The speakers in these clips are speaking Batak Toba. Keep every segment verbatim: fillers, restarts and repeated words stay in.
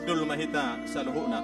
Hundul ma hita saluhutna.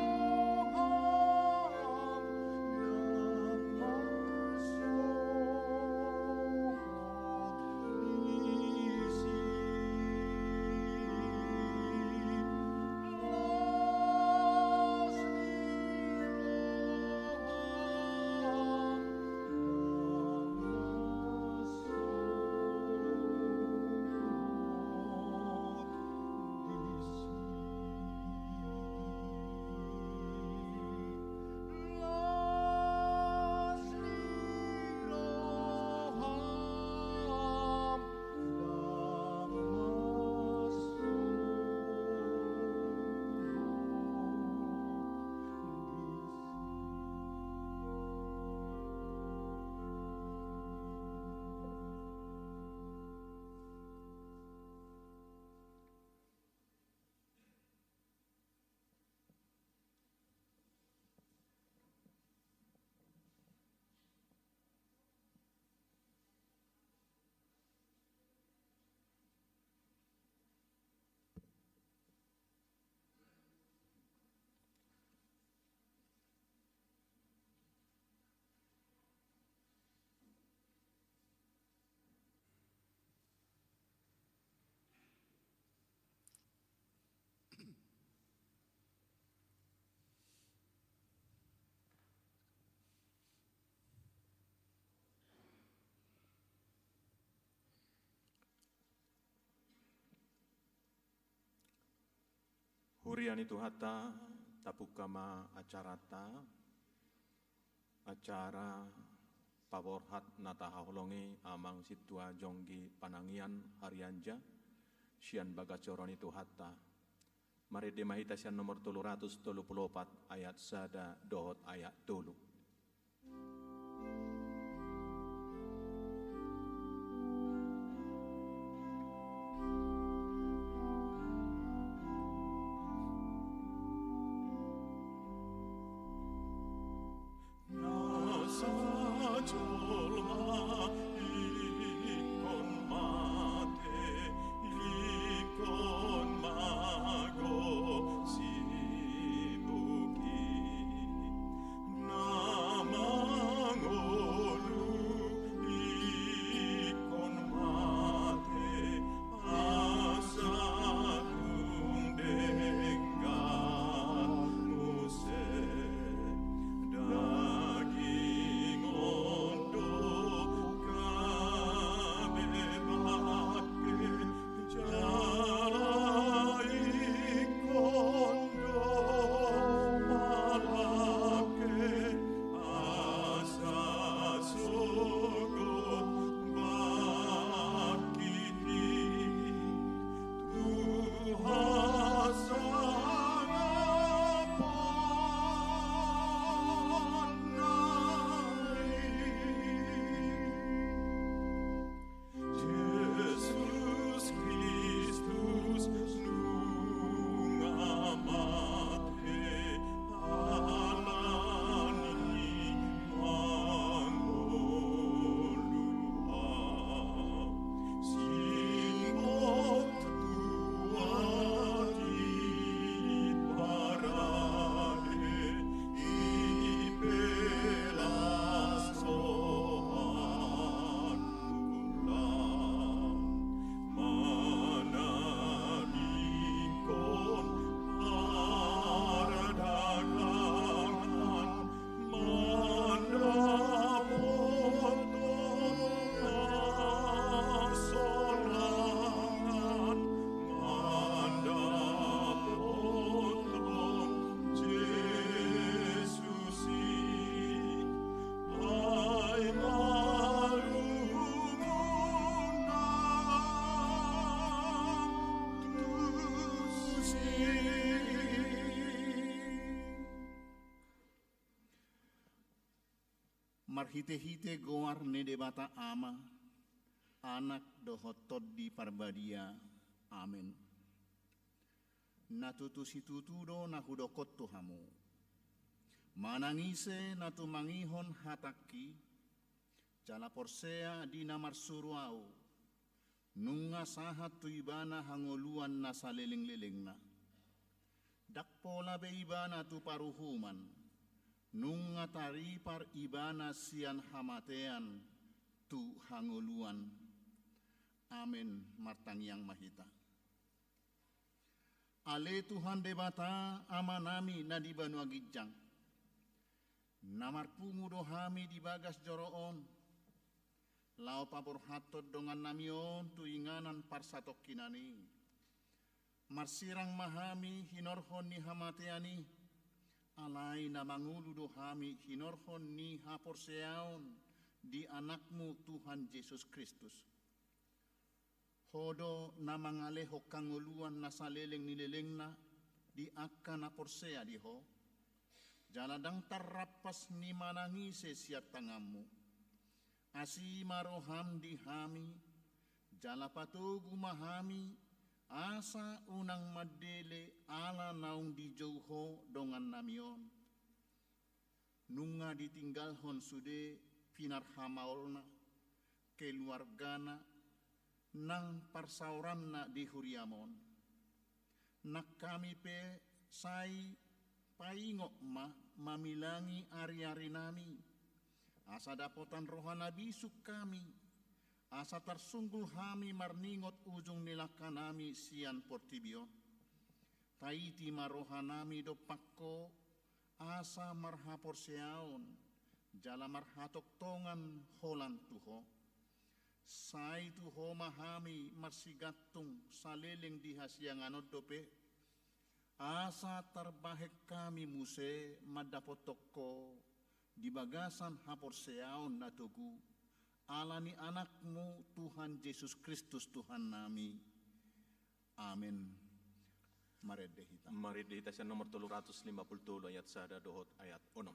Huria ni Tuhanta, tapungka ma acaranta, acara paborhat na tahaholongi Amang Sintua Jonggi Panangian Harianja, sian bagas joro ni Tuhanta. Marende ma hita sian nomor tolu ratus tolu pulu opat ayat sada dohot ayat tolu. Marhitehite goar ni Debata Ama, Anak dohot Tondi Parbadia. Amen. Na tutu situtu do na hudok on tu hamu. Manang ise na tumangihon hatangki, jala porsea di na marsuru Ahu, nunga sahat tu ibana hangoluan na salelenglelengna. Ndang pola be ibana tu paruhuman, nunga taripar ibana sian hamatean tu hangoluan. Amen. Martangiang ma hita. Ale Tuhan Debata, Amanami na di banua ginjang, na marpungu do hami di bagas joro on, laho paborhathon dongannami on tu inganan parsatongkinan i. Marsirang ma hami hinorhon ni hamatean i, alai na mangolu do hami hinorhon ni haporseaon di Anakmu Tuhan Jesus Kristus. Ho do na mangalehon hangoluan na saleleng ni lelengna di angka na porsea di Ho, jala ndang tarrampas ni manang ise sian tanganmu. Asi ma roham di hami, jala patogu ma hami, asa unang mandele ala naung dijou Ho dongannami on. Nunga ditinggalhon sude pinarhamaolna, keluargana, nang parsaoranna di huriam on. Nang hami pe sai paingot ma mamilangi ariarinami, asa dapotan roha na bisuk hami, asa tarsunggul hami marningot ujung ni langkanami sian portibi on. Taiti ma rohanami dompak Ho, asa marhaporseaon jala marhatongtongan holan tu Ho. Sai tu Ho ma hami marsigantung saleleng di hasiangan on dope, asa tarbahen hami muse mandapothon Ho di bagasan haporseaon na togu, ala ni Anakmu Tuhan Jesus Kristus Tuhannami. Amen. Marende hita. Marende hita sian nomor tolu ratus lima pulu tolu ayat sada dohot ayat onom.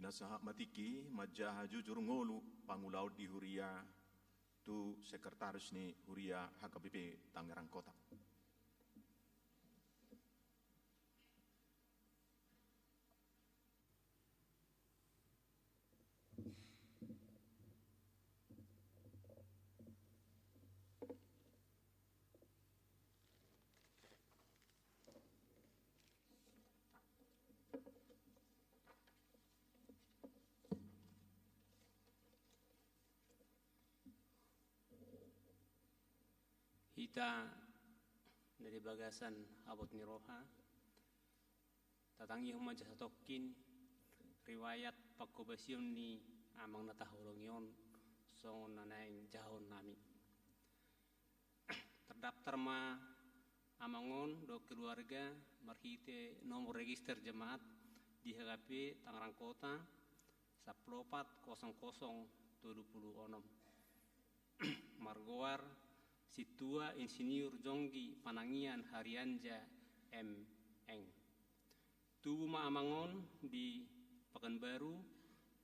Pinasahat ma tingki manjaha jujur ngolu pangulaon di huria tu sekretaris ni huria H K B P Tangerang Kota. Hita na di bagasan habot ni roha, tatangihon ma jo satongkin riwayat panghobasion ni amang na taholongi on songon na naeng jahaonnami. Tardaftar ma amang on dohot keluarga marhite nomor register jemaat di H K B P Tangerang Kota, sampulu opat kosong kosong tolu pulu onom. Margoar Sintua Insinyur Jonggi Panangian Harianja, M Eng. Tubu ma amang on di Pekanbaru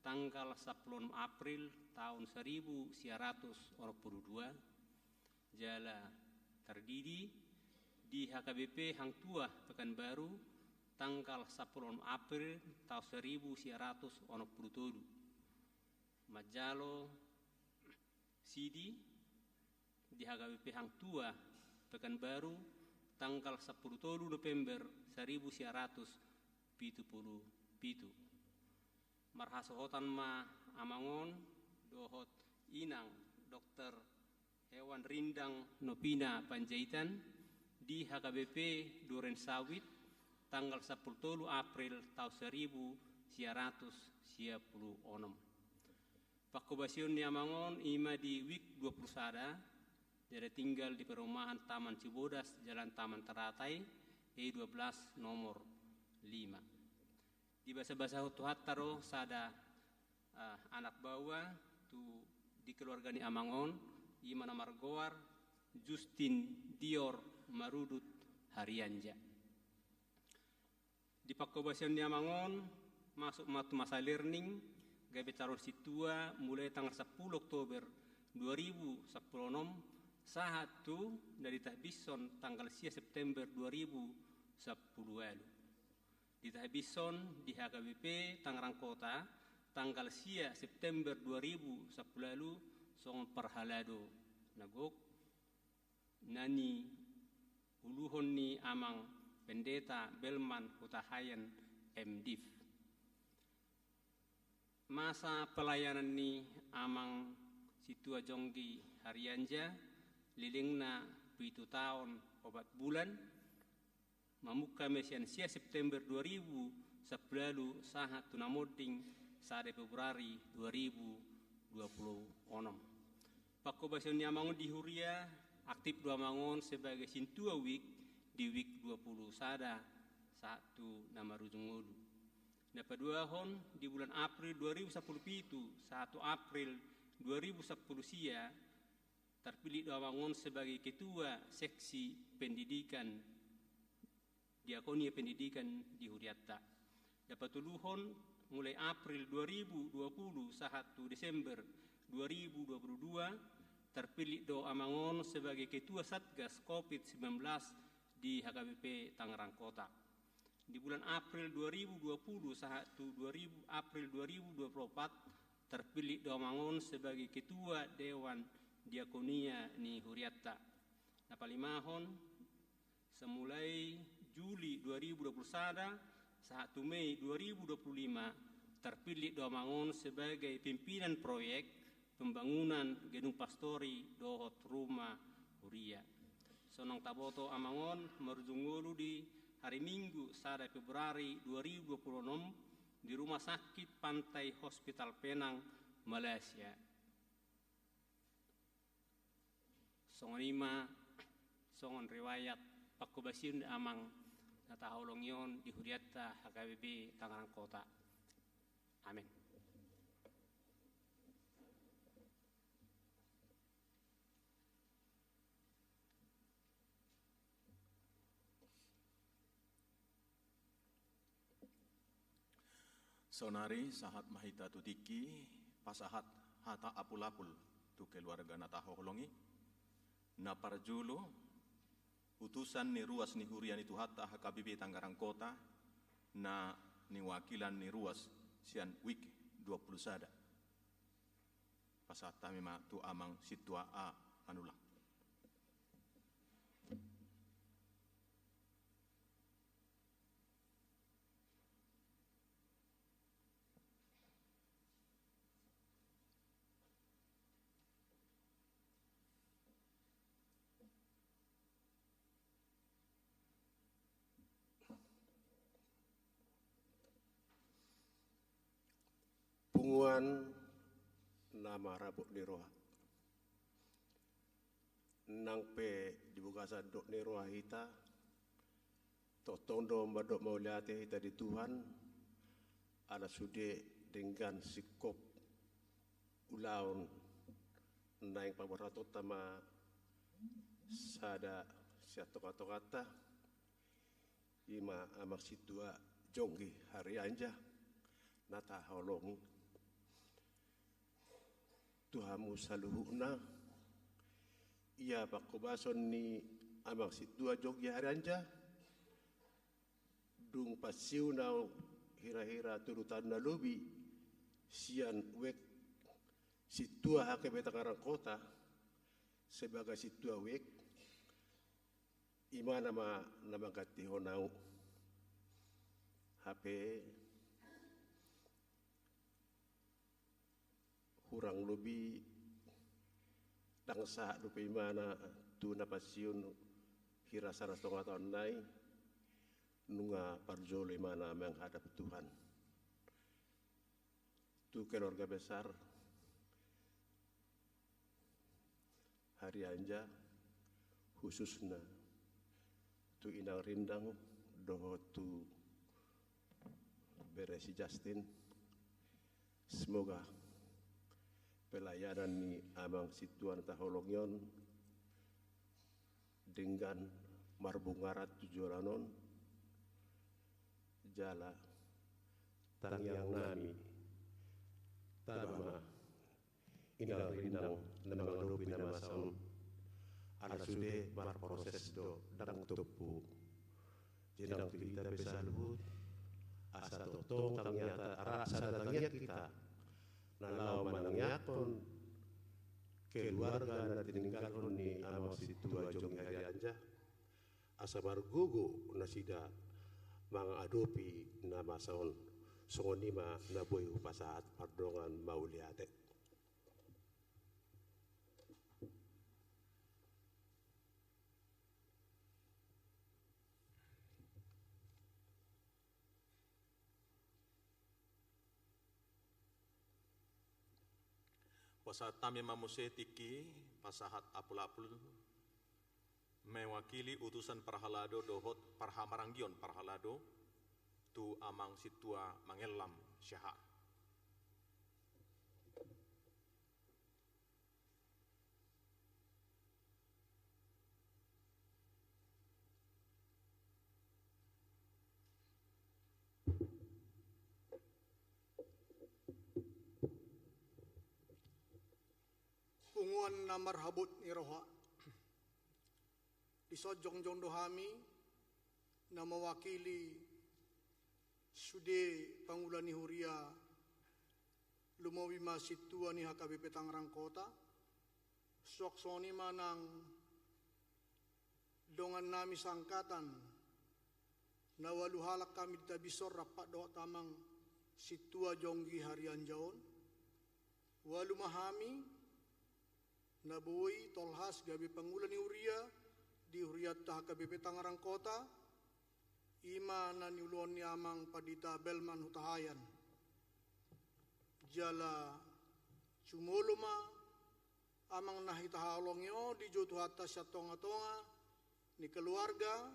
tanggal sampulu onom April taon saribu sia ratus onom pulu dua, jala tardidi di H K B P Hangtua Pekanbaru, tanggal sampulu onom April taon saribu sia ratus onom pulu tolu. Manjalo sidi di H K B P Hangtua Pekanbaru, tanggal sampulu tolu November saribu sia ratus pitu pulu pitu. Marhasohotan ma amang on dohot inang, Dokter Hewan Rindang Nopina Panjaitan, di H K B P Duren Sawit, tanggal sampulu tolu April taon saribu sia ratus sia pulu onom. Pangkobasion ni amang on i ma di WIK dua pulu sada, jadi tinggal di perumahan Taman Cibodas, Jalan Taman Taratai, E dua belas nomor lima. Dibasabasahon Tuhanta do sada, eh, anak baoa tu, di keluarga ni amang on, i ma na margoar Justin Dior Marudut Harianja. Di pangkobasion ni amang on, masuk ma tu masa learning, gabe calon sintua mulai tanggal sampulu Oktober dua ribu sampulu onom, sahat tu na ditahbishon tanggal sia September dua ribu sampulu ualu. Ditahbishon di H K B P Tangerang Kota, tanggal sia September dua ribu sampulu ualu, songon parhalado na gok, na niuluhon ni amang Pendeta Belman Hutahaean, M Div. Masa pelayanan ni amang sintua Jonggi Harianja, lelengna pitu taon opat bulan, mamungka ma sian sia September dua ribu sampulu ualu sahat tu na monding sada Februari dua ribu dua pulu onom. Pangkobasion ni amang on di huria, aktif do amang on sebagai sintua WIK di WIK dua pulu sada sahat tu na marujung ngolu. Na paduahon, di bulan April dua ribu sampulu pitu sahat tu April dua ribu sampulu sia, tarpilih do amang on sebagai ketua seksi pendidikan, diakonia pendidikan di hurianta. Na patoluhon, mulai April dua ribu dua pulu sahat tu Desember dua ribu dua pulu dua, tarpilih do amang on sebagai ketua Satgas covid sembilan belas di H K B P Tangerang Kota. Di bulan April dua ribu dua pulu sahat tu dua ribu, April dua ribu dua pulu opat, tarpilih do amang on sebagai ketua Dewan Diakonia ni hurianta. Na palimahon, semulai Juli dua ribu dua pulu sada sahat tu Mei dua ribu dua pulu lima, tarpilih do amang on sebagai pimpinan proyek pembangunan gedung pastori dohot rumah huria. Sonang taboto amang on marujung ngolu di hari Minggu sada Februari dua ribu dua pulu onom di Rumah Sakit Pantai Hospital Penang, Malaysia. Songon i ma songon riwayat pangkobasion ni amang na tahaholongi on di hurianta H K B P Tangerang Kota. Amen. Saonari sahat ma hita tu tingki pasahat hata apulapul tu keluarga na tahaholongi. Na parjolo, utusan ni ruas ni huria ni Tuhanta H K B P Tangerang Kota, na niwakilan ni ruas sian WIK dua pulu sada. Pasahat hami ma tu amang sintua A Manullang. Punguan na marabot ni roha. Nang pe di bagasan dok ni roha hita, tongtong do mandok mauliate hita di Tuhan, ala sude denggan singkop ulaon naeng paborhatonta ma sada sian tongatonganta, i ma amang sintua Jonggi Harianja na tahaholongi. Tu hamu saluhutna, ia pangkobason ni Amang Sintua Jonggi Harianja, dung pansiun au hira-hira tolu taon na lobi sian wijk Sintua H K B Tangerang Kota sebagai Sintua wijk, imana ma na manggantihon au. Hape hurang lobi ndang sahat dope imana tu na pansiun hira sada tonga taon nai, nunga parjolo imana menghadap Tuhan. Tu keluarga besar Harianja, khususna tu Inang Rindang dohot tu bere si Justin. Semoga pelayanan ni Amang Sintua na taholongi on denggan marbungaran tu joloan on. Jala tangiang nami, taba ma Inang Rindang na mangadopi na masa on, ala sude marproses do, ndang tompu. Jadi nang tu hita pe saluhut, asa tongtong tangiang ta, asa tangiang hita na laho manangiangkon keluarga na tininggalhon ni Amang Sintua Jonggi Harianja, asa margogo nasida mangadopi na masa on. Songon i ma na boi hupasahat, mardongan mauliate. Pasahat nami ma muse tingki pasahat apul-apul mewakili utusan parhalado dohot parhamaranggion parhalado tu Amang Sintua Mangellam Siahaan. Punguan na marhabot ni roha. Dison jongjong do hami na mewakili sude pangula ni huria, lumobi ma sintua ni H K B P Tangerang Kota. Suang songon i ma nang dongan nami sangkatan, na ualu halak hami di Tabison rap dohot Amang Sintua Jonggi Harianja on. Ualu ma hami na boi tolhas gabe pangula ni huria di hurianta H K B P Tangerang Kota, i ma na niuluhon ni Amang Pandita Belman Hutahaean. Jala jumolo ma amang na hita holongi on dijou Tuhanta sian tonga-tonga ni keluarga,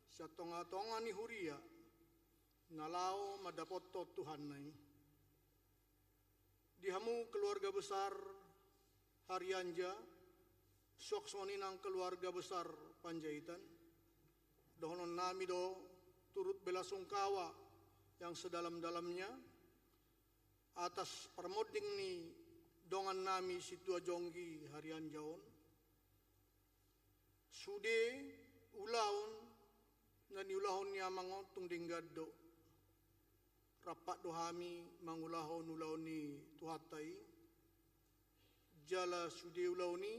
sian tonga-tonga ni huria, na laho mandapothon Tuhanna i. Di hamu keluarga besar Harianja, suang songon i nang keluarga besar Panjaitan, dohonon nami do turut bela sungkawa yang sedalam-dalamnya atas parmonding ni dongan nami Sintua Jonggi Harianja on. Sude ulaon na niulahon ni amang on tung denggan do. Rap do hami mangulahon ulaon ni Tuhanta i. Jala sude ulaon i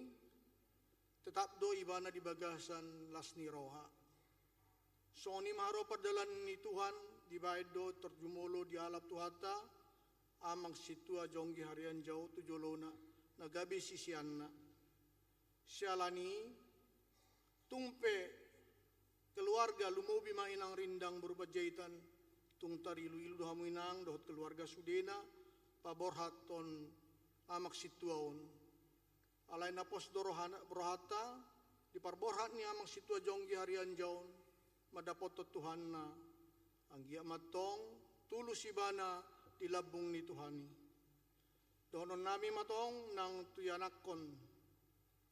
tetap do ibana di bagasan las ni roha. Songon i ma haroa pardalan ni Tuhan, dibaen do tor jumolo dialap Tuhanta Amang Sintua Jonggi Harianja on tu jolona na gabe siseanna. Siala ni i, tung pe keluarga, lumobi ma Inang Rindang boru Panjaitan, tung tarilu-ilu do hamu Inang dohot keluarga sudena paborhathon Amang Sintua on. Alai na pos do rohana, rohanta di parborhat ni Amang Sintua Jonggi Harianja on mandapothon Tuhanna, anggiat ma antong tulus ibana di lambung ni Tuhan i. Dohonon nami ma tong nang tu ianakhon,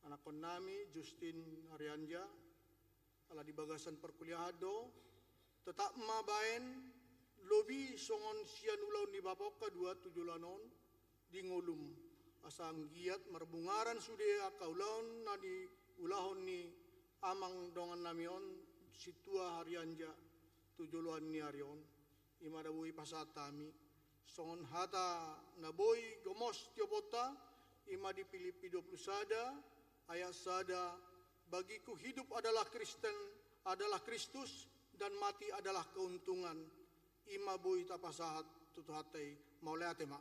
anakhon nami Justin Harianja, ala di bagasan parkuliahan do, tetap ma baen lobi songon sian ulaon ni bapa on haduan tu joloan on di ngolum, asa anggiat marbungaran sude angka ulaon na niulahon ni amang dongannami on, sintua Harianja, tu joloan ni ari on, i ma na boi pasahat hami, songon hata na boi gomos tioponta, i ma di Pilippi dua puluh sada, ayat sada, "Bagiku hidup adalah Kristen, adalah Kristus, dan mati adalah keuntungan." I ma boi tapasahat tu Tuhanta i, mauliate ma.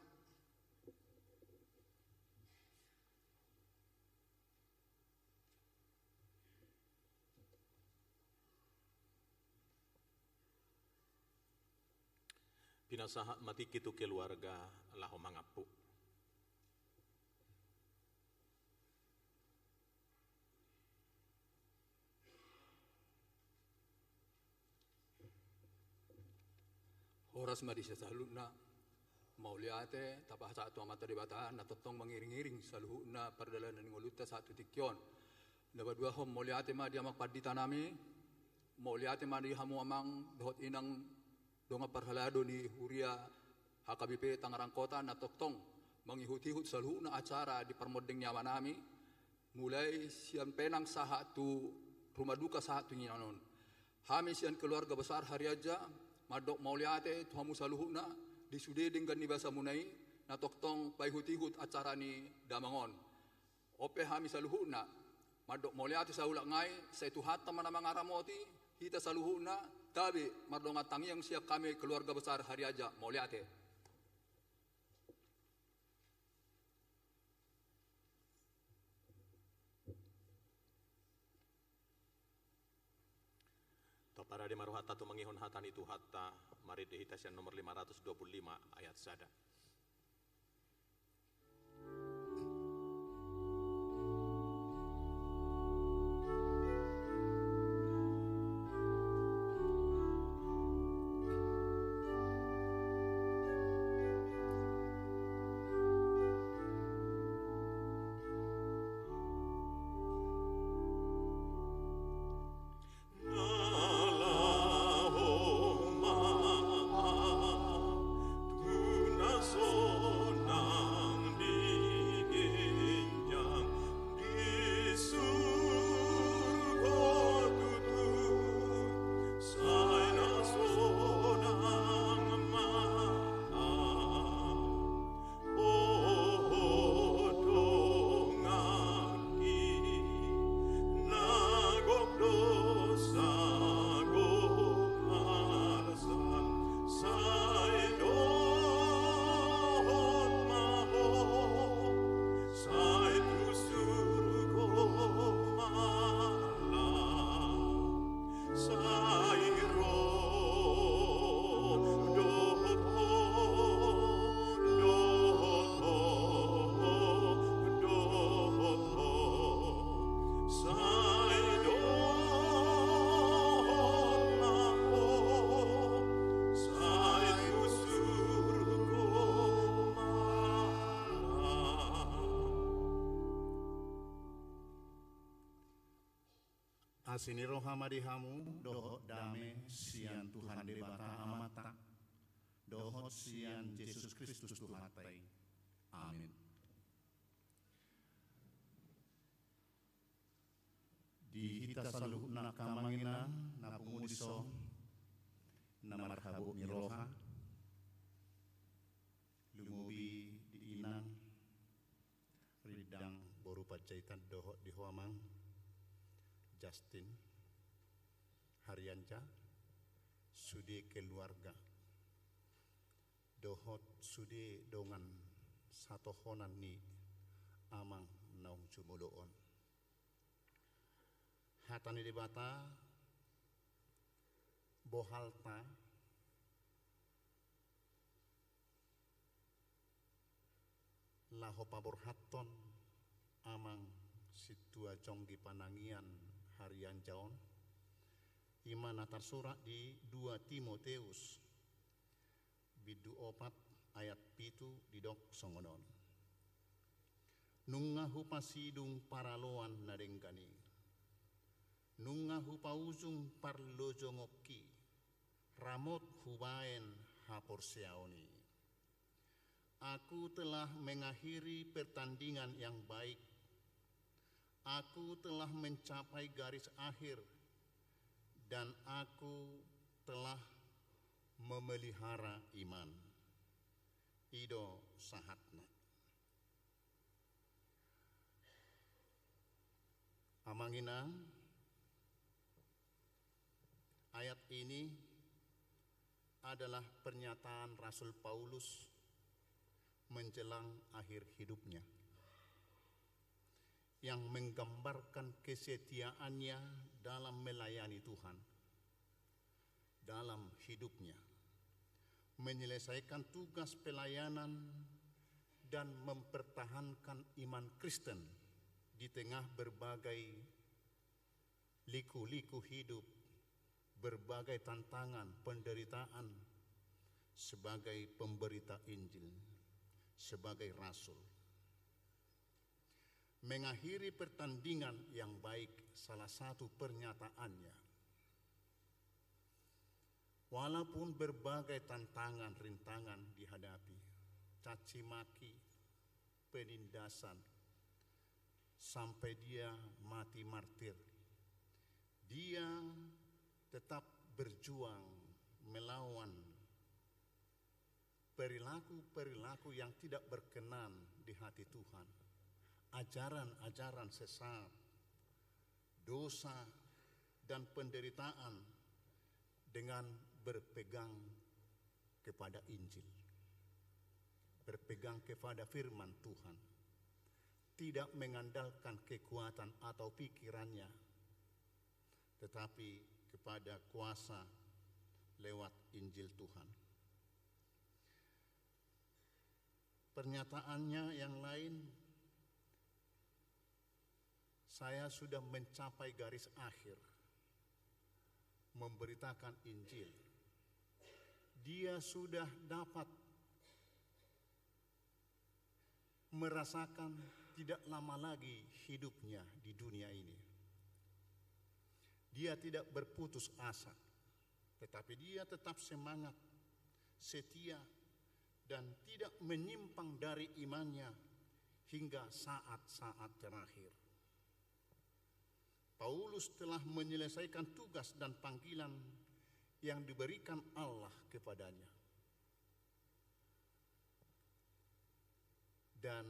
Pinasahat ma tingki tu keluarga laho mangampu. Horas ma di saluhutna, mauliate tapasahat tu Amanta Debata na tongtong mangiring-iring saluhutna pardalanan ni ngolunta sahat tu tingki on. Na paduahon, mauliate ma di amang pandita nami, mauliate ma di hamu amang dohot inang dongan parhalado ni huria H K B P Tangerang Kota na tongtong mangihut-ihut saluhutna acara di parmonding ni amanami, mulai sian penang sahat tu rumah duka sahat tu inganan on. Hami sian keluarga besar Harianja mandok mauliate tu hamu saluhutna di sude denggan ni basamuna i na tongtong paihut-ihut acara ni damang on. On pe hami saluhutna mandok mauliate saulak nai, sai Tuhanta ma na mangaramoti hita saluhutna, tabe mardongan tangiang sian hami keluarga besar Harianja, mauliate. Taparade ma rohanta tumangihon hata ni Tuhanta, marende hita sian nomor lima ratus dua puluh lima ayat sada. Asi ni roha ma di hamu dohot dame sian Tuhan Debata Amanta dohot sian Jesus Kristus Tuhanta i. Amin. Di hita saluhutna angka amang inang na pungu dison, na marhabot ni roha, lumobi di inang Rindang boru Panjaitan dohot di ho amang Justin Harianja, sude keluarga dohot sude dongan satohonan ni amang naung jumolo on. Hata ni Debata bohalta laho paborhathon amang sintua jonggi panangian Harianja on, i ma na tarsurat di dua Timoteus bindu opat ayat pitu, didok songon on: Nunga hupasidung paraloan na denggan i, nunga hupaujung parlojongonki, ramot hubaen haporseaon i. Aku telah mengakhiri pertandingan yang baik, Aku telah mencapai garis akhir, dan aku telah memelihara iman. I do sahatna. Amang inang, ayat ini adalah pernyataan Rasul Paulus menjelang akhir hidupnya, yang menggambarkan kesetiaannya dalam melayani Tuhan dalam hidupnya, menyelesaikan tugas pelayanan, dan mempertahankan iman Kristen di tengah berbagai liku-liku hidup, berbagai tantangan, penderitaan, sebagai pemberita Injil, sebagai rasul. Mengakhiri pertandingan yang baik, salah satu pernyataannya. Walaupun berbagai tantangan, rintangan dihadapi, caci maki, penindasan, sampai dia mati martir, dia tetap berjuang melawan perilaku-perilaku yang tidak berkenan di hati Tuhan, ajaran-ajaran sesat, dosa, dan penderitaan, dengan berpegang kepada Injil, berpegang kepada firman Tuhan, tidak mengandalkan kekuatan atau pikirannya, tetapi kepada kuasa lewat Injil Tuhan. Pernyataannya yang lain, saya sudah mencapai garis akhir memberitakan Injil. Dia sudah dapat merasakan tidak lama lagi hidupnya di dunia ini. Dia tidak berputus asa, tetapi dia tetap semangat, setia, dan tidak menyimpang dari imannya hingga saat-saat terakhir. Paulus telah menyelesaikan tugas dan panggilan yang diberikan Allah kepadanya. Dan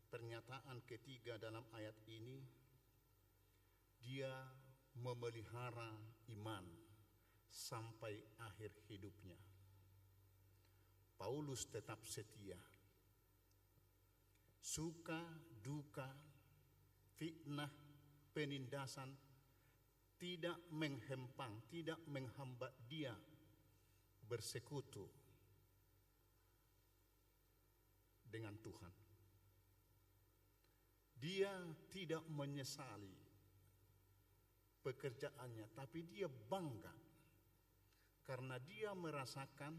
pernyataan ketiga dalam ayat ini, dia memelihara iman sampai akhir hidupnya. Paulus tetap setia. Suka, duka, fitnah, penindasan tidak menghempang, tidak menghambat dia bersekutu dengan Tuhan. Dia tidak menyesali pekerjaannya, tapi dia bangga karena dia merasakan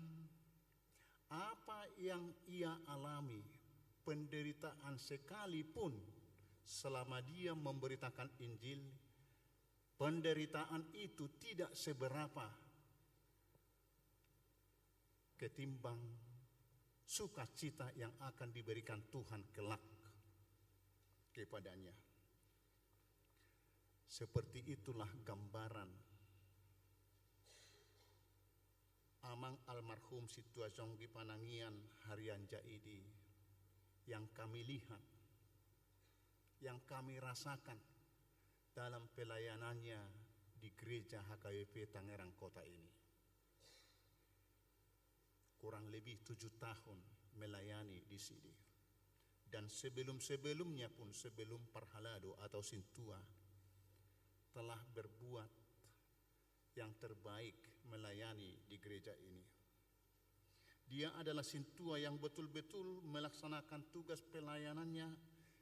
apa yang ia alami, penderitaan sekalipun, selama dia memberitakan Injil, penderitaan itu tidak seberapa ketimbang sukacita yang akan diberikan Tuhan kelak kepadanya. Seperti itulah gambaran Amang almarhum Sintua Jonggi Panangian Harianja Idi yang kami lihat, yang kami rasakan dalam pelayanannya di gereja H K B P Tangerang Kota ini. Kurang lebih tujuh tahun melayani di sini. Dan sebelum-sebelumnya pun, sebelum parhalado atau sintua, telah berbuat yang terbaik melayani di gereja ini. Dia adalah sintua yang betul-betul melaksanakan tugas pelayanannya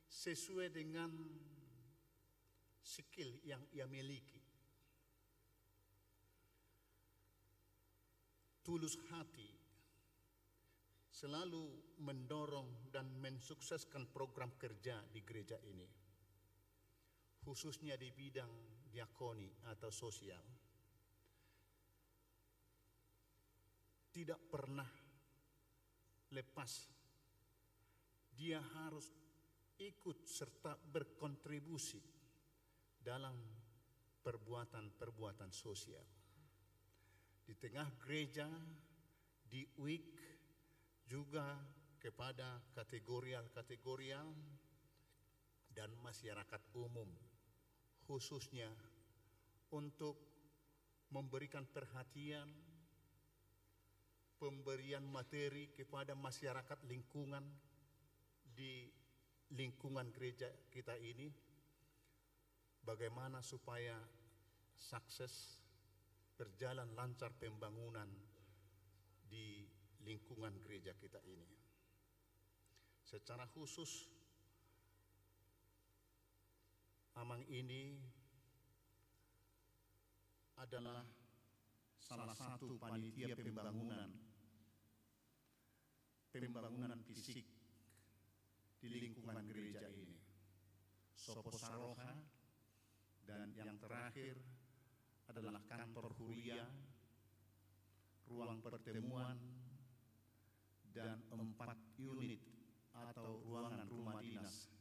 sesuai dengan skill yang ia miliki. Tulus hati, selalu mendorong dan mensukseskan program kerja di gereja ini, khususnya di bidang diakoni atau sosial. Tidak pernah lepas. Dia harus ikut serta berkontribusi dalam perbuatan-perbuatan sosial di tengah gereja, di wik, juga kepada kategorial-kategorial dan masyarakat umum, khususnya untuk memberikan perhatian, pemberian materi kepada masyarakat lingkungan di lingkungan gereja kita ini, bagaimana supaya sukses, berjalan lancar pembangunan di lingkungan gereja kita ini. Secara khusus, Amang ini adalah salah satu panitia pembangunan, pembangunan fisik di lingkungan gereja ini. Sopo Saroha, dan yang terakhir adalah kantor huria, ruang pertemuan, dan empat unit atau ruangan rumah dinas,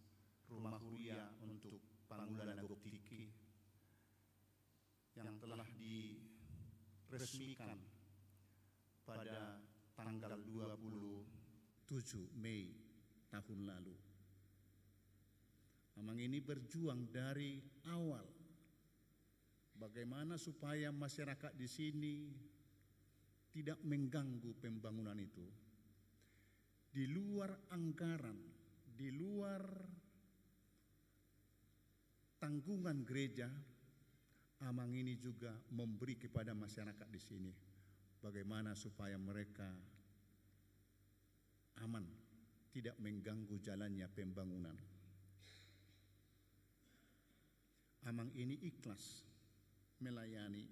rumah huria untuk Pangula na Gok Tingki yang telah diresmikan pada tanggal dua puluh tujuh Mei tahun lalu. Amang ini berjuang dari awal bagaimana supaya masyarakat di sini tidak mengganggu pembangunan itu. Di luar anggaran, di luar tanggungan gereja, Amang ini juga memberi kepada masyarakat di sini bagaimana supaya mereka aman, tidak mengganggu jalannya pembangunan. Amang ini ikhlas melayani,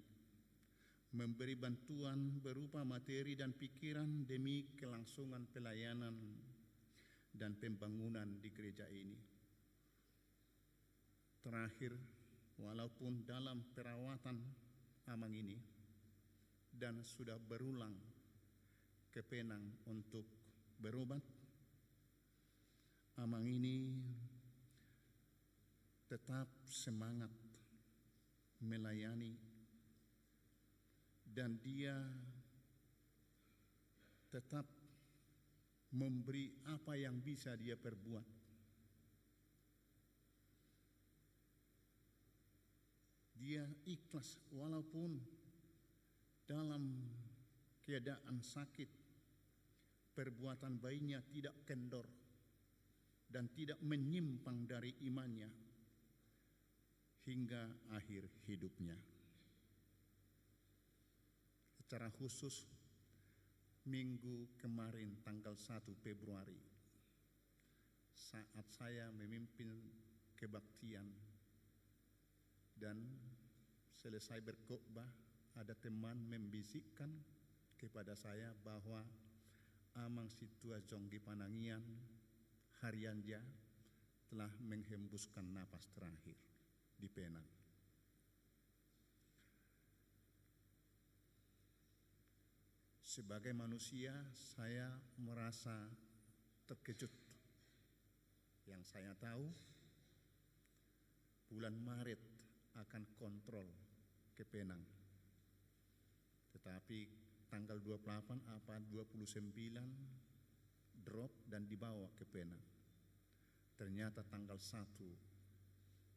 memberi bantuan berupa materi dan pikiran demi kelangsungan pelayanan dan pembangunan di gereja ini. Terakhir, walaupun dalam perawatan Amang ini dan sudah berulang ke Penang untuk berobat, Amang ini tetap semangat melayani, dan dia tetap memberi apa yang bisa dia perbuat. Dia ikhlas walaupun dalam keadaan sakit, perbuatan baiknya tidak kendor dan tidak menyimpang dari imannya hingga akhir hidupnya. Secara khusus, minggu kemarin tanggal satu Februari, saat saya memimpin kebaktian dan selesai berkhotbah, ada teman membisikkan kepada saya bahwa Amang Sintua Jonggi Panangian Harianja telah menghembuskan napas terakhir di Penang. Sebagai manusia, saya merasa terkejut. Yang saya tahu, bulan Maret akan kontrol ke Penang. Tetapi tanggal dua puluh delapan apa dua puluh sembilan drop dan dibawa ke Penang. Ternyata tanggal satu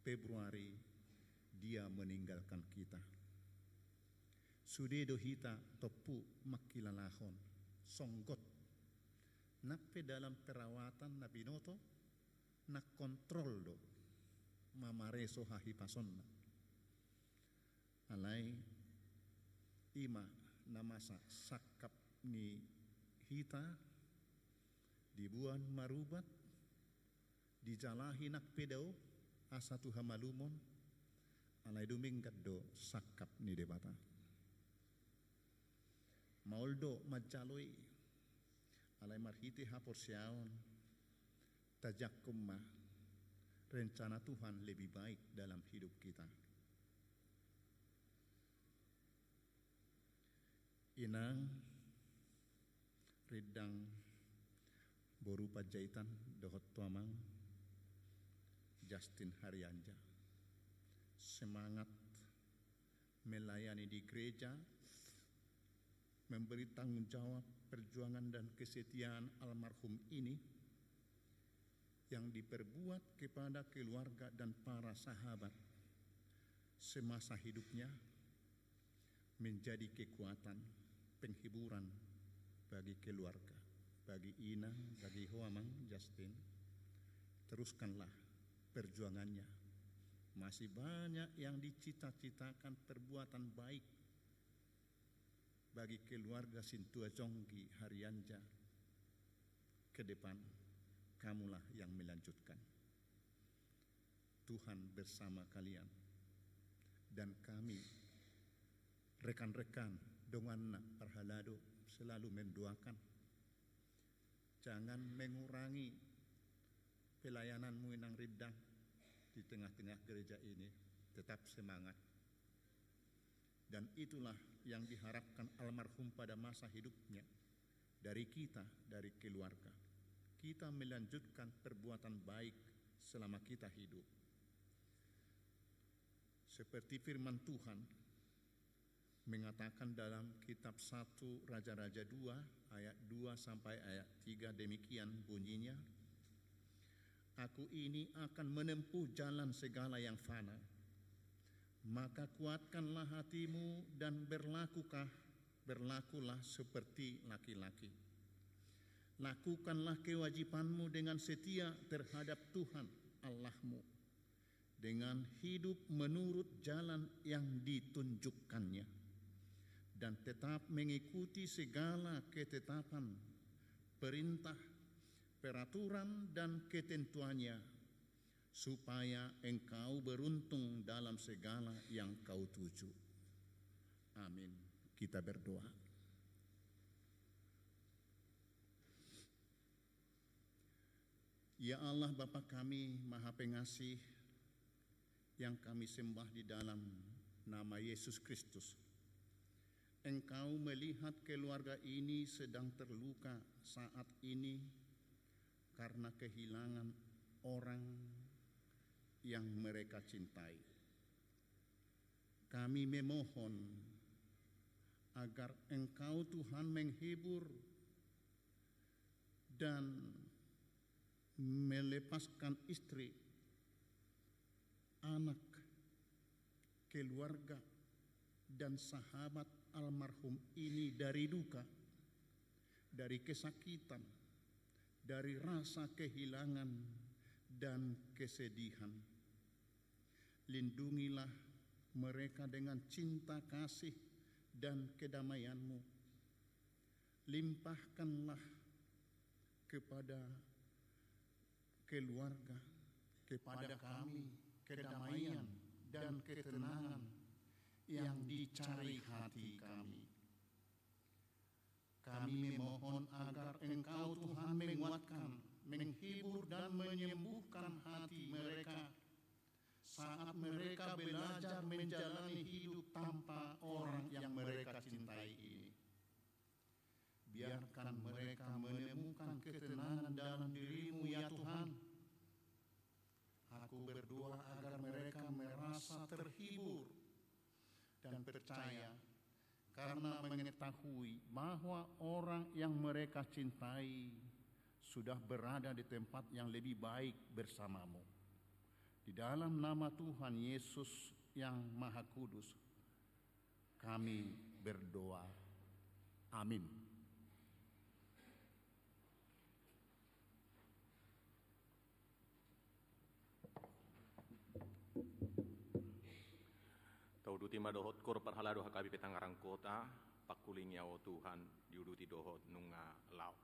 Februari dia meninggalkan kita. Sude do hita tompu mangkilalahon, songgot. Nang pe dalam perawatan na binoto, na kontrol do mamareso hahipasonna. Alai i ma na masa sangkap ni hita, diboan marubat, dijalahi nang pe dao asa tu hamalumon, alai dumenggan do sangkap ni Debata. Maol do manjalo i, alai marhite haporseaon, tajangkon ma rencana Tuhan lebih baik dalam hidup kita. Inang, rindang boru Panjaitan dohot tu Amang, Justin Harianja. Semangat melayani di gereja, memberi tanggung jawab perjuangan dan kesetiaan almarhum ini yang diperbuat kepada keluarga dan para sahabat semasa hidupnya menjadi kekuatan, penghiburan bagi keluarga, bagi inang, bagi ho amang Justin. Teruskanlah perjuangannya. Masih banyak yang dicita-citakan perbuatan baik bagi keluarga Sintua Jonggi Harianja ke depan. Kamulah yang melanjutkan. Tuhan bersama kalian. Dan kami, rekan-rekan, donganna parhalado, selalu mendoakan. Jangan mengurangi pelayananmu, Inang Rindang, di tengah-tengah gereja ini. Tetap semangat. Dan itulah yang diharapkan almarhum pada masa hidupnya dari kita, dari keluarga. Kita melanjutkan perbuatan baik selama kita hidup. Seperti firman Tuhan mengatakan dalam kitab satu Raja-Raja dua ayat dua sampai ayat tiga, demikian bunyinya, "Aku ini akan menempuh jalan segala yang fana. Maka kuatkanlah hatimu dan berlakukah, berlakulah seperti laki-laki. Lakukanlah kewajibanmu dengan setia terhadap Tuhan Allahmu, dengan hidup menurut jalan yang ditunjukkannya, dan tetap mengikuti segala ketetapan, perintah, peraturan, dan ketentuannya, supaya engkau beruntung dalam segala yang kau tuju." Amin. Kita berdoa. Ya Allah, Bapa kami Maha Pengasih, yang kami sembah di dalam nama Yesus Kristus, Engkau melihat keluarga ini sedang terluka saat ini karena kehilangan orang yang mereka cintai. Kami memohon agar Engkau, Tuhan, menghibur dan melepaskan istri, anak, keluarga, dan sahabat almarhum ini dari duka, dari kesakitan, dari rasa kehilangan dan kesedihan. Lindungilah mereka dengan cinta kasih dan kedamaian-Mu. Limpahkanlah kepada keluarga, kepada kami, kedamaian dan ketenangan yang dicari hati kami. Kami memohon agar Engkau, Tuhan, menguatkan, menghibur, dan menyembuhkan hati mereka saat mereka belajar menjalani hidup tanpa orang yang mereka cintai ini. Biarkan mereka menemukan ketenangan dalam diri-Mu, ya Tuhan. Aku berdoa agar mereka merasa terhibur dan percaya karena mengetahui bahwa orang yang mereka cintai sudah berada di tempat yang lebih baik bersama-Mu. Di dalam nama Tuhan Yesus yang Maha Kudus, kami berdoa. Amin. Tauduti ma dohot koor parhalado H K B P Tangerang Kota, pangkulingi ahu Tuhan, diuduti dohot nunga laho.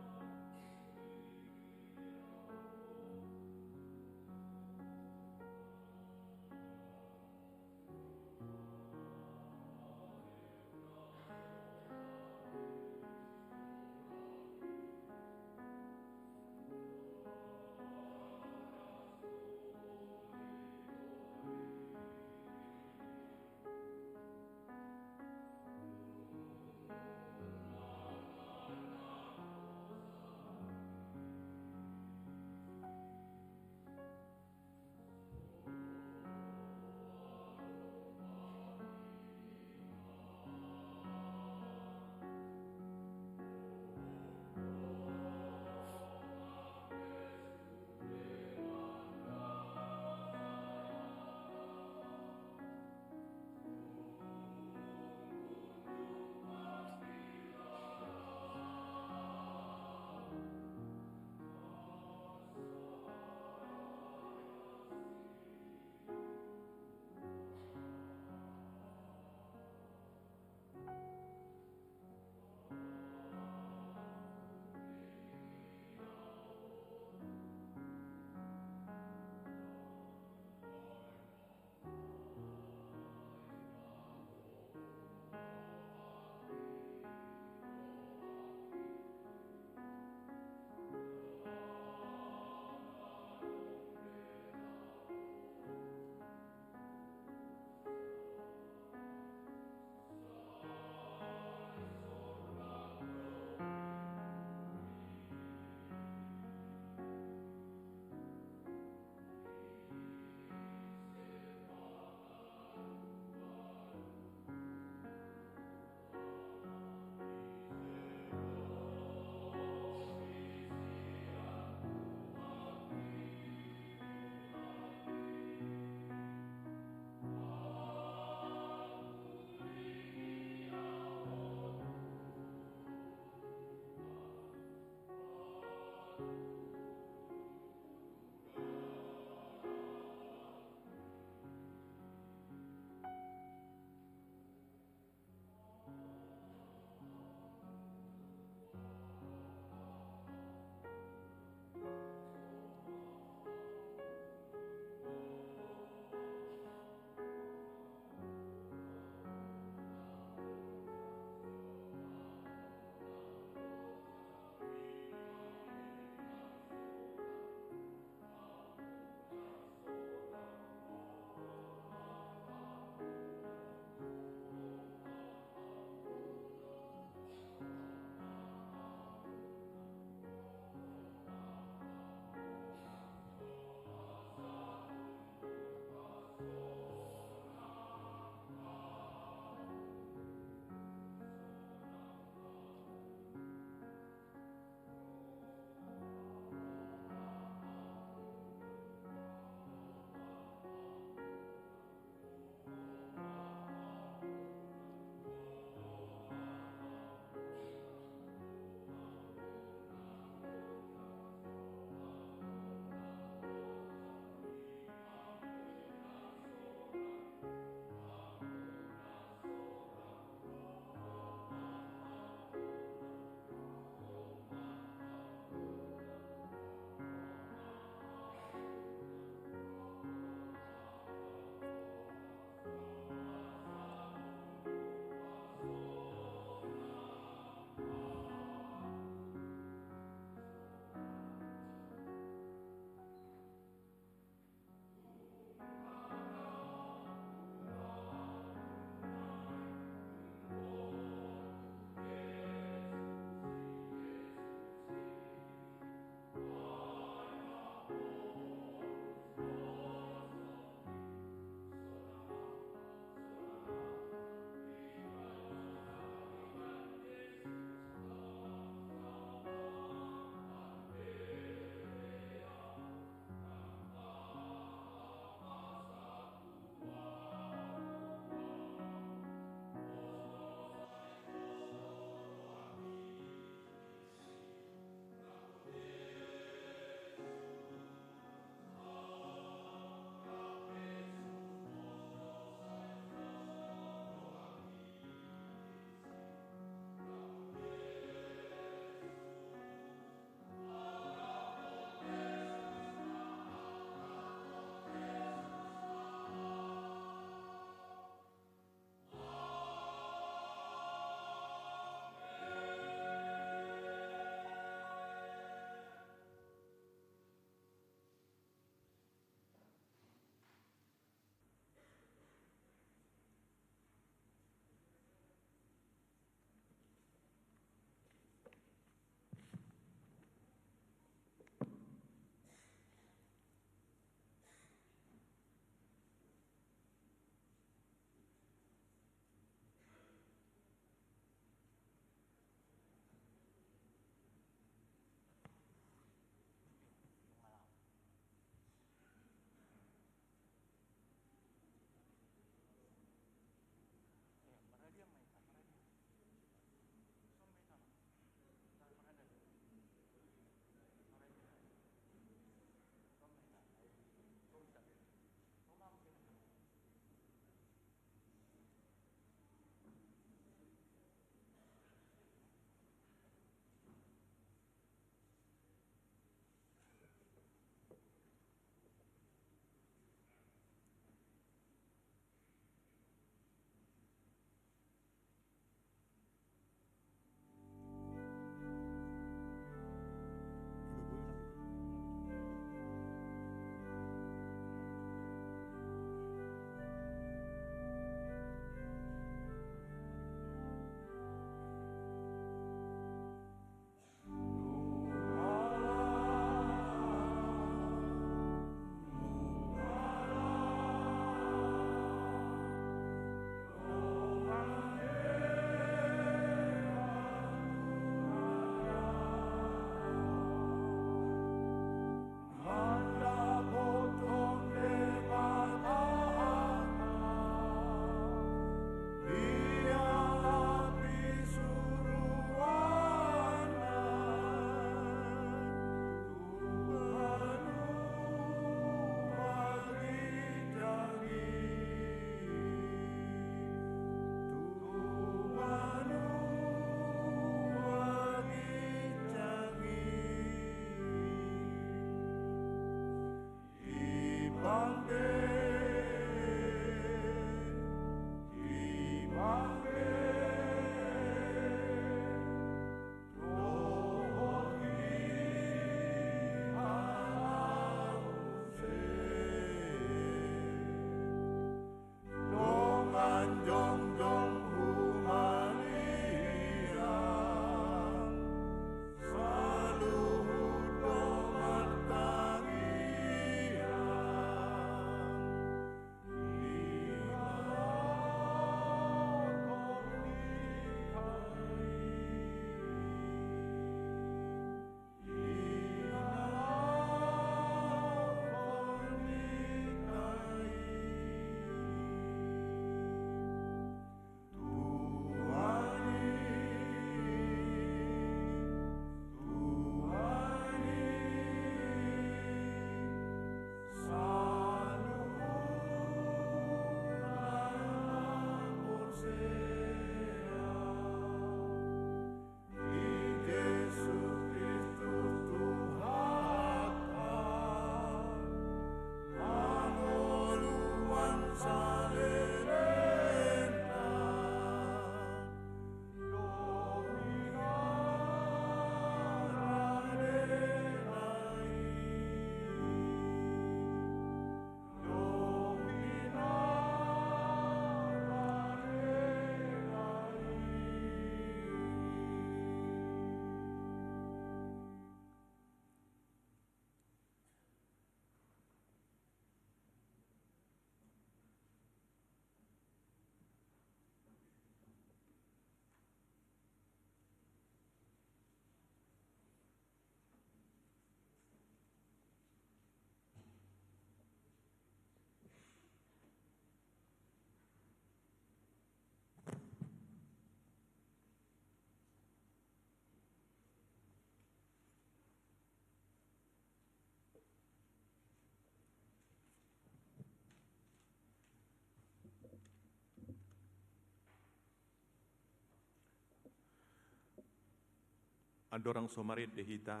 Andorang so marende hita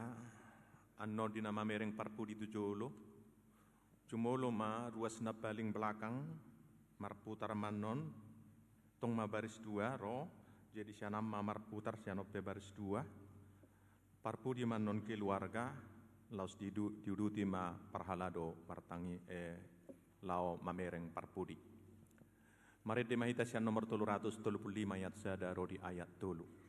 annon di na mamereng parpudi tu jolo, jumolo ma ruas na paling belakang marputar ma annon, tong ma baris dua ro, jadi sian an ma marputar sian on pe baris dua. Parpudi ma annon keluarga, laos diuduti ma parhalado martangi, eh, laho mamereng parpudi. Marende ma hita sian nomor tolu ratus tolu pulu lima ayat sada ro di ayat tolu.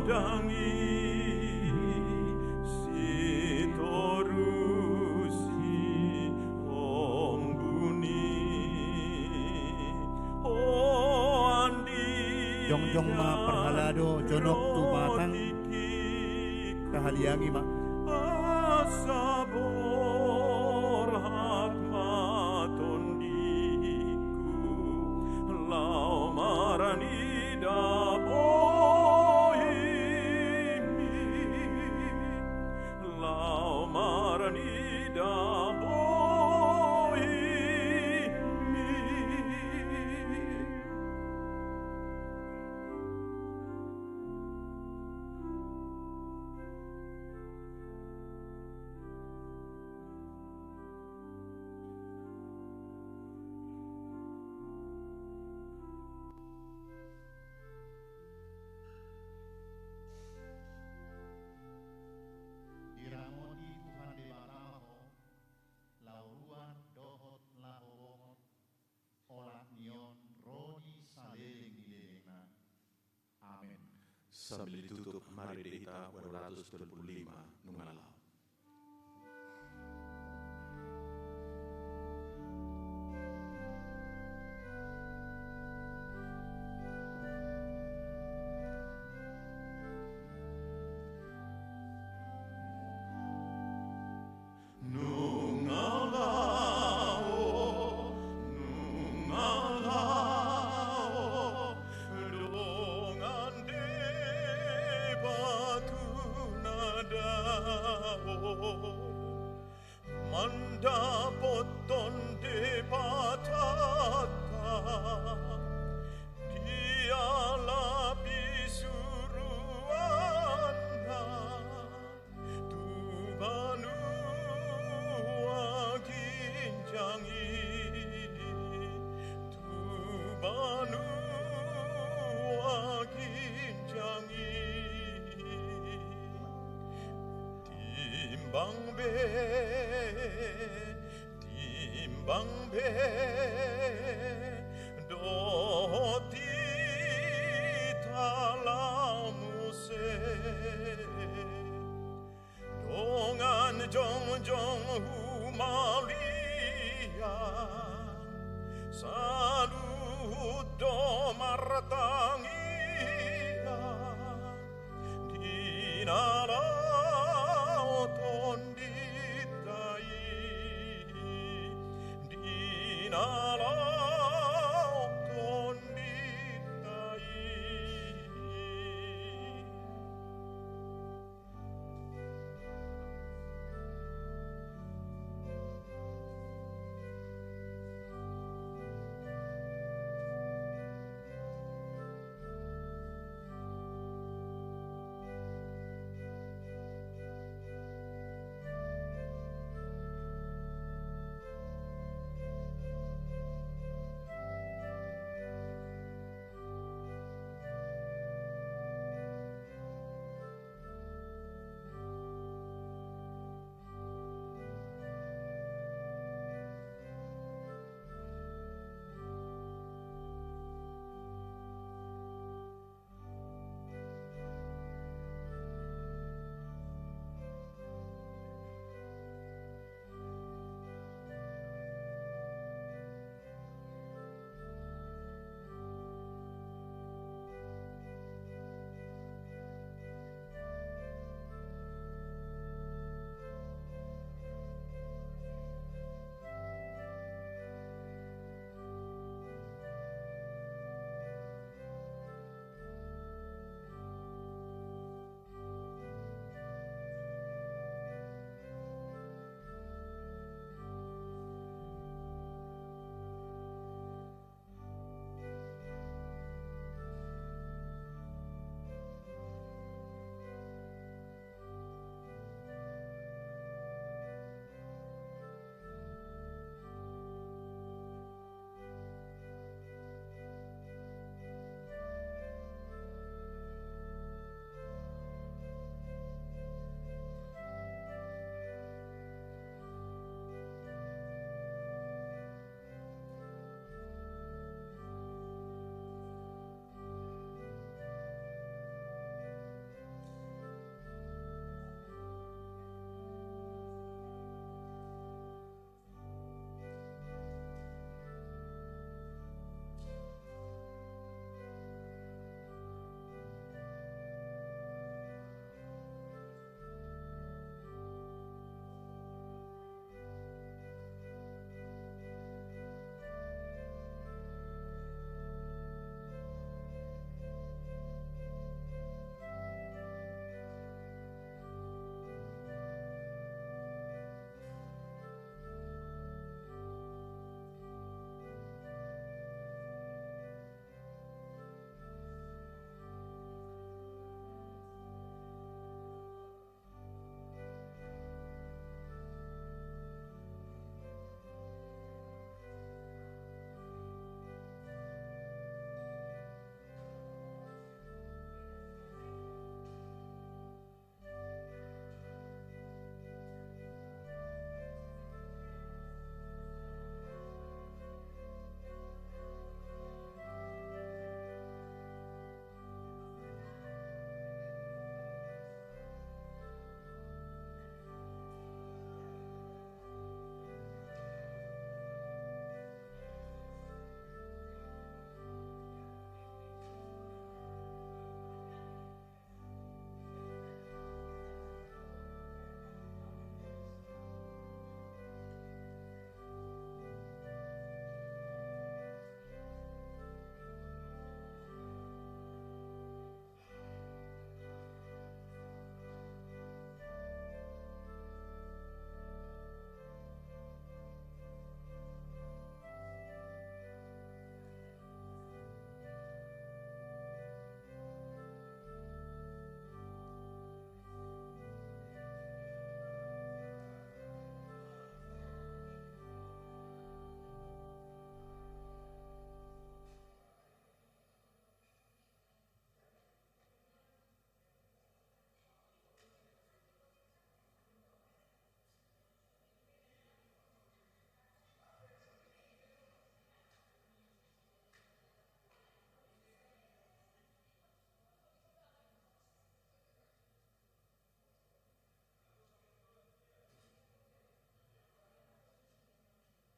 Dangi sitorusi ombuni o andi. Jongjong ma parhalado jonok tu batang. Tahaliangi ma. Asa borhat ma tondingku laho marnida bohimi, laho marnida bohimi. Diramoti Tuhan Debata ma ho, laho ruar dohot laho bongot, olat ni on ro di saleleng ni lelengna. Amen. Sambil ditutup, mari di hita ualu ratus tolu pulu lima, nunga laho. Nunga laho, nunga laho, dongan Debata na dao, mandapothon Debatanta, dialap i suruanna. Tu banua ginjang i, tu banua ginjang i, timbang be, timbang be dohot hita laho muse. Dongan jongjong humaliang, saluhut do marta